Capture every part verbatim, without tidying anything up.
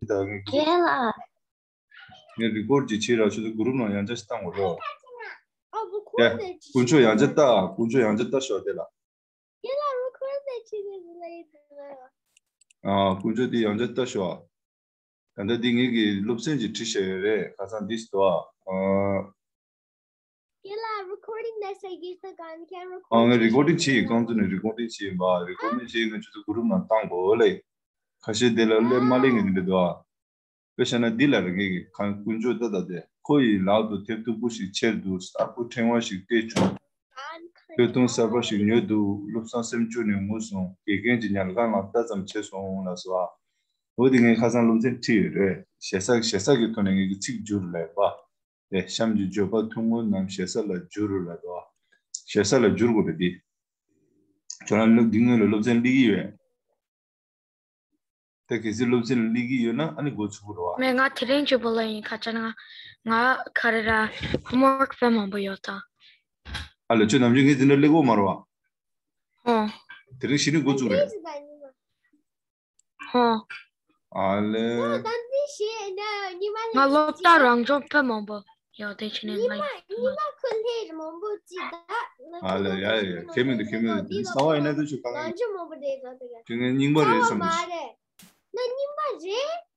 ད་ངས་རྒན་ལགས། ངས་རི་ཀོར་ཅིག་བྱེད་ར། ཁྱོད་ཚོ་གུ་རུབ་ནང་ཡང་བསྐྱར་ཞིག་བཏང་དགོས་རོགས། ཨ་བུ་ཁོ་ཡ། དཀོན་མཆོག་ཡང་བསྐྱར་ལྟ། དཀོན་མཆོག་ཡང་བསྐྱར་ལྟ་ཤོག་དེ་ལ། རྒན་ལགས་རི་ཀོར་དེ་བྱེད་དེ་ལ་ཡིན་དེ་ལ། ཨ། དཀོན་མཆོག་དེ་ཡང་བསྐྱར་ལྟ་ཤོག་ད་ལྟ་འདི་ངེད་ཀྱི་སློབ་ཚན་གྱི་བྲིས་བཞག་ཡོད་རེད། ཁ་སང་འདི་སྟོ། ཨ། རྒན་ལགས་རི་ཀོར་ཌིང་ནས་ས་གིར་ས་གང་ཁྱེད་རི་ཨ། ཀོར་ངས་རི་ཀོར་ཌིང་བྱས་ཡིན། རྐང་ཚུགས་ནས་རི་ཀོར་ཌིང་བྱས་ཡིན་པ། རི་ཀོར་ཌིང་བྱས་ཡིན། ང་ཁྱོད་ཚོ་གུ་རུབ་ནང་བཏང་དགོས་ལེ། ཁ་ཤས་དེ་ལ་སླེབས་མ་སླེབས་ངས་འདི་འདྲ་འདུག་ཨ། དཔེ་བཞག་ན་འདི་ལ་རེ་ངེད་ཀྱི་ཁང་དཀོན་མཆོག་ལྟ་ད་དེ། ཁོ་ཡི་ལག་ཏུ་དེབ་སྟུག་པོ་ཞིག་ཁྱེར་འདུག་གསར་བུ་ཕྲེང་བ་ཞིག་སྟེར་བྱུང་། སྟོད་ཐུང་གསར་པ་ཞིག་ཉོས་འདུག་བློ་བཟང་སེམས་སྐྱོ་ནས་ངུ་སོང་། དགེ་རྒན་གྱི་ཉལ་ཁང་ལ་ལྟ་ཙམ་བྱས་སོང་ལགས་སོ། ཨ། འོ་དེ་ངས་ཁ་སང་སློབ་ཚན་ཁྲིད་ཡོད་རེད། ཞེ་ས་ཞེ་ས་གི་ཐོག་ནས་ངེད་ཀྱི་ཚིག་བསྒྱུར་ལས་པ། དེ་གཤམ་གྱི་བརྗོད་པ་ཐུང་ངུ་རྣམས་ཞེ་ས་ལ་བསྒྱུར་ལ་དོ། ཞེ་ས་ལ་བསྒྱུར་དགོས་རེད་འདི། ཁྱོད་རང་སློབ་འདི་སྔོན་ལ་སློབ་ཚན་སླེབས་ཀྱི་ཡོད། ད་གལ་སྲིད་སློབ་ཚན་སླེབས་ཀྱི་ཡོད་ན་ཨ་ནི་འགོ་ཚུགས་དགོས་རེད་བ། མེད། ང་དེ་རིང་གཅིག་པོ་ལ་ཡིན། ཁ་ཅིག་ང་ང་ག་རེ་ར་ཧོམ་ཝརཀ་དཔེ་མང་པོ་ཡོད་ད། ཨ་ལ་ཁྱོད་ནམ་རྒྱུན་ངའི་འཛིན་གྲྭ་སླེབས་ཀྱི་ཡོད་མ་རེད་བ། ཧོ། དེ་རིང་གཞི་ནས་འགོ་བཙུགས་རེད། ཧོ། ཨ་ལེ། ང་སློབ་གྲྭ་རང་སྦྱོང་དཔེ་མང་པོ་ཡོད་དེ་ཕྱི་ནས་ང་ཡིན། ཨ་ལེ། ཡ་ཡ་ཡ། ཁྱད་མི་འདུག་ཁྱད་མི་འདུག་གསང་བ་ཡིན་ན་དུ་ཆུ་གང་ཡིན། ཁྱོད་ངའི་རྙིང་པ་རེད་བསམ་གི། ང་རྙིང་པ་རེད་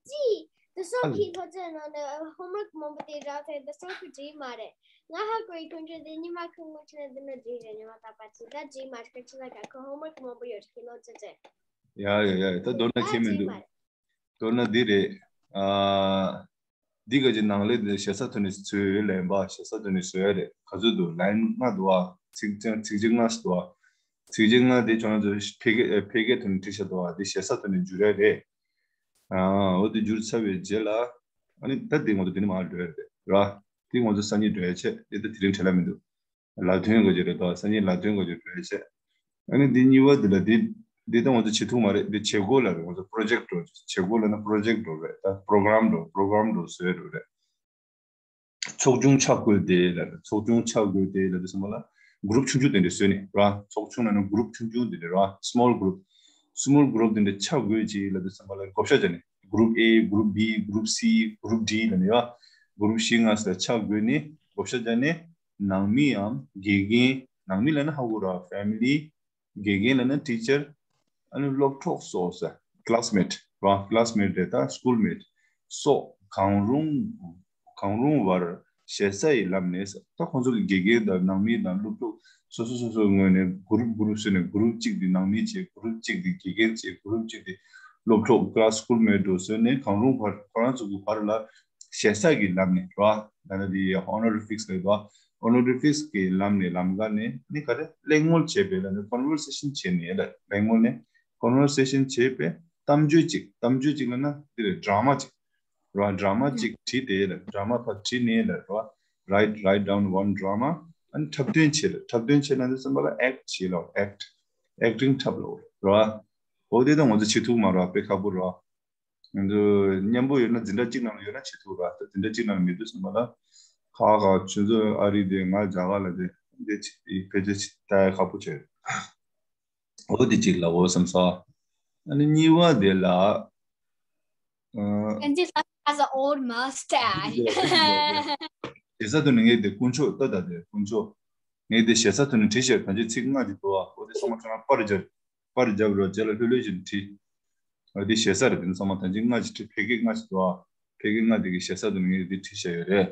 ཅི། དེ་སོགས་ཀྱི་སློབ་ཚན་ནང་ནས་ཧོམ་ཝརཀ་མང་པོ་དེ་རག་ཚེ་དེ་སོགས་ཀྱི་བྲིས་མ་རེད། ང་ཧ་གོ་ཡི། ཁོང་ཚོས་དེ་ཉི་མ་ཁོ་ངོ་ཆེ་ན་དེ་ནས་བྲིས་རེད། ཉི་མ་ད་པ་ཅི་ད་བྲིས་མ་རེད། ཁ་ཅི་ལ་ག་ཁོ་ཧོམ་ཝརཀ་མང་པོ་ཡོད་རེད་ཁྱི་སློབ་ཚན་ཚོས། ཡ་ཡ་ཡ། ད་མདོར་ན་ད་ཁྱད་མི་བྲིས་འདུག་མ་རེད། མདོར་ན་འདི་རེད། ཨ། འདི་ག་ཅིག་ནང་ལས་འདི་ཞེ་ས་ཐོན་ནས་བཟོས་ཡོད་ལན་པ། ཞེ་ས་ཐོན་ནས་བཟོས་ཡོད་རེད། ག་ཚོད་འདུག་ལན་ལྔ་འདུག་ཨ། ཚིག་ཚིག་ཚིག་ཅིག་ལྔ་ཞིག་འདུག་ཨ། ཚིག་ཅིག་ལྔ་དེ་ཁྱོད་རང་ཚོ་ཕལ་སྐད་ཕལ་སྐད་ཐོག་ནས་བྲིས་བཞག་འདུག་ཨ། དེ་ཞེ་ས་ཐོག་ནས་བསྒྱུར་ཡ་རེད། ཨ། འོ་དེ་བསྒྱུར་ཚར་བའི་རྗེས་ལ། ཨ་ནི་ད་དེ་ང་ཚོ་དེ་ནས་མར་འགྲོ་ཡ་རེད་ར། དེ་ང་ཚོ་སང་ཉིན་འགྲོ་ཡ་བྱས། དེ་ད་དེ་རིང་བྲེལ་བ་མི་འདུག་ལ་དོན་དགོས་ཀྱི་རེད་དོ། སང་ཉིན་ལ་དོན་དགོས་ཀྱི་འགྲོ་ཡ་བྱས། ཨ་ནི་དེ་གཉིས་པ་དེ་ལ་དེ་དེ་ད་ང་ཚོ་བྱེད་ཐུབ་མ་རེད། དེ་བྱེད་སྒོ་ལ་རེད། ང་ཚོ་པྲོ་ཇེག་འགྲོ། བྱེད་སྒོ་ལ་ན་པྲོ་ཇེག་འགྲོ་རེད། ད་པྲོ་གྷ་རམ་འགྲོ། པྲོ་གྷ་རམ་འགྲོ་བཟོས་འགྲོ་རེད། ཚོགས་ཆུང་ཆ་བགོས་དེ་ལ་རེད། ཚོགས་ཆུང་ཆ་བགོས་དེ་ལ་དུ་སོང་བ་ལ་གུ་རུབ་ཆུང་ཆུང་དེ་འདྲ་བཟོས་ནས་ར། ཚོགས་ཆུང་ལ་ན་གུ་རུབ་ཆུང་ཆུང་དེ་འདྲ་ར། སི་མོལ་གུ་རུབ། སི་མོལ་གུ་རུབ་དེ་འདྲ་ཆ་བགོས་ཅིག་ལ་དུ་སོང་བ་ལ་བགོ་བཤའ་བྱས་ནས་གུ་རུབ་ཨེ། གུ་རུབ་བི། གུ་རུབ་སི། གུ་རུབ་ཌི་ལ་ནི་ར། གུ་རུབ་བཞི་ལྔ་ཟེར་ཆ་བགོས་ནས་བགོ་བཤའ་བྱས་ནས་ནང་མིའམ་དགེ་རྒན། ནང་མི་ལ་ན་ཧ་གོ་ར། ཕེ་མི་ལི། དགེ་རྒན་ལ་ན་ཊི་ཅར། ཨ་ནི་སློབ་གྲོགས་སོགས་ཟེར། ཀི་ལ་སི་མེཊ་ར། ཀི་ལ་སི་མེཊ་རེད། ད་སི་ཀུལ་མེཊ་སོགས་གང་རུང་གང་རུང་བར་ཞེ་ས་ཡི་ལམ་ནས་ཟེར། ད་ཁོང་ཚོ་གི་དགེ་རྒན་དང་ནང་མི་དང་སློབ་གྲོགས་སོ་སོ་སོ་སོའི་ངོས་ནས་གུ་རུབ་གུ་རུབ་བཟོས་ནས་གུ་རུབ་གཅིག་དེ་ནང་མི་བྱས། གུ་རུབ་གཅིག་དེ་དགེ་རྒན་བྱས། གུ་རུབ་གཅིག་དེ་སློབ་གྲོགས་ཀི་ལ་སི་སི་ཀུལ་མེཊ་འགྲོ་བཟོས་ནས་གང་རུང་བར་ཁོ་རང་ཚོ་གི་བར་ལ་ཞེ་ས་གི་ལམ་ནས་ར། ད་ནི་དེ་ཨོ་ནོ་རི་ཕིག་སི་ལབ་དོ། ཨོ་ནོ་རི་ཕིག་སི་གི་ལམ་ནས་ལམ་ཁ་ནས་ནི་ག་རེ་གླེང་མོལ་བྱས་པའི་ལ་ནི་ཀོན་ཝར་སེ་ཤན་བྱས་ནས་ལ། གླེང་མོལ་ནས་ཀོན་ཝར་སེ་ཤན་བྱས་པའི་གཏམ་བརྗོད་ཅིག་གཏམ་བརྗོད་ཅིག་ལ་ན་དེ་རེད། ཌ་ར་མ་ཅིག་ར། ཌ་ར་མ་ཅིག་བྲིས་ཏེ་ལ། ཌ་ར་མ་ཕར་བྲིས་ནས་ལ་ར། Write write down one drama. ཨ་ནི་འཁྲབ་སྟོན་བྱས་ལ། འཁྲབ་སྟོན་བྱས་ལ་འདི་ཙམ་པ་ལ་ཨེཀ་བྱས་ལ། ཨེཀ་ཨེཀ་ཊིང་འཁྲབ་ལ་ར། འོ་དེ་ད་ང་ཚོ་བྱེད་ཐུབ་མ་ར། དཔེ་ཁག་པོ་ར། ང་ཚོ་མཉམ་པོ་ཡོད་ན་འཛིན་གྲྭ་གཅིག་ནང་ལ་ཡོད་ན་བྱེད་ཐུབ་ར། ད་འཛིན་གྲྭ་གཅིག་ནང་ལ་མེད་དུས་ཙམ་པ་ལ་ཁ་ཁ་ཁ་ཁ་ཁྱོད་ཚོ་ཨ་རི་དེ་ང་རྒྱ་གར་ལ་དེ་འདི་ཕལ་ཆེར་ལྟ་ཡ་ཁག་པོ་བྱས། འོ་དེ་གཅིག་ལ་འོ་བསམ་ས། ཨ་ནི་གཉིས་པ་དེ་ལ། ཨ། Kenji has an old mustache. ཞེ་ས་དུ་ནི་ངས་དེ་དཀོན་མཆོག་ལྟ་ད་དེ་དཀོན་མཆོག་ངས་དེ་ཞེ་ས་དུ་ནི་བྲིས་ཤེར་ད་ཅི་ཚིག་ལྔ་ཅིག་འདུག་ཨ། འོ་དེ་ཚང་མ་ཁྱོད་རང་པར་རྒྱབ། པར་རྒྱབ་རོགས། རྗེས་ལ་ལྷོད་ལྷོད་བྱས་ནས་བྲིས། ཨ། འདི་ཞེ་ས་རེད། དེ་ནི་ཚང་མ་ད་ཅི་ལྔ་ཅིག་བྲིས། ཕལ་སྐད་ལྔ་ཅིག་འདུག་ཨ། ཕལ་སྐད་ལྔ་དེ་གི་ཞེ་ས་དེ་ནི་ངས་འདི་བྲིས་བཞག་ཡོད་རེད།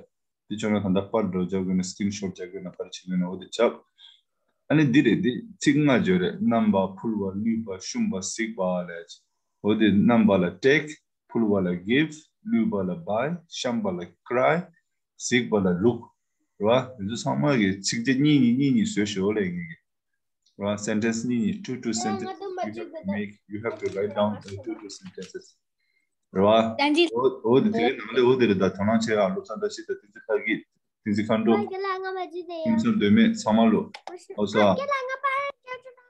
འདི་ཁྱོད་རང་ད་ལྟ་པར་འདྲ་བོ་རྒྱབ་དགོས་ན་སི་ཀི་རིན་ཤོཊ་རྒྱག་དགོས་ན་པར་བྱེད་དགོས་ན་འོ་དེ་རྒྱབ། ཨ་ནི་འདི་རེད། འདི་ཚིག་ལྔ་ཅིག་ཡོད་རེད། བསྣམས་པ། ཕུལ་བ། བླུད་པ། བཤུམས་པ། གཟིགས་པ་ལས། འོ་དེ་བསྣམས་པ་ལ་ཊེག་ཕུལ་བ་ལ་གིབ་བླུད་པ་ལ་བའེ། བཤམས་པ་ལ་ཀྲའེ། གཟིགས་པ་ལ་ལུག་རེད་བ། འདི་ཚོ་ཚང་མ་གི་ཚིགས་བཅད་གཉིས་གཉིས་གཉིས་གཉིས་བཟོས་ཤོག་ལས་ངེས་ཀྱི་རེད་བ། སེན་ཊེན་སི་གཉིས་གཉིས། two two sentence you have to make, you have to write down the two two sentences རེད་བ། འོ་འོ་དེ་དེ་རིང་ནང་ལས་འོ་དེ་རེད། ད་དོ་སྣང་བྱེད་ཨ། བློ་བཟང་བཀྲ་ཤིས་དང་བསྟན་འཛིན་ཁ་གི་བསྟན་འཛིན་མཁའ་འགྲོ། ཁྱིམ་ཚང་སྟོད་སྨད་ཚང་མ་ལོ། འོ་སོ་ཨ།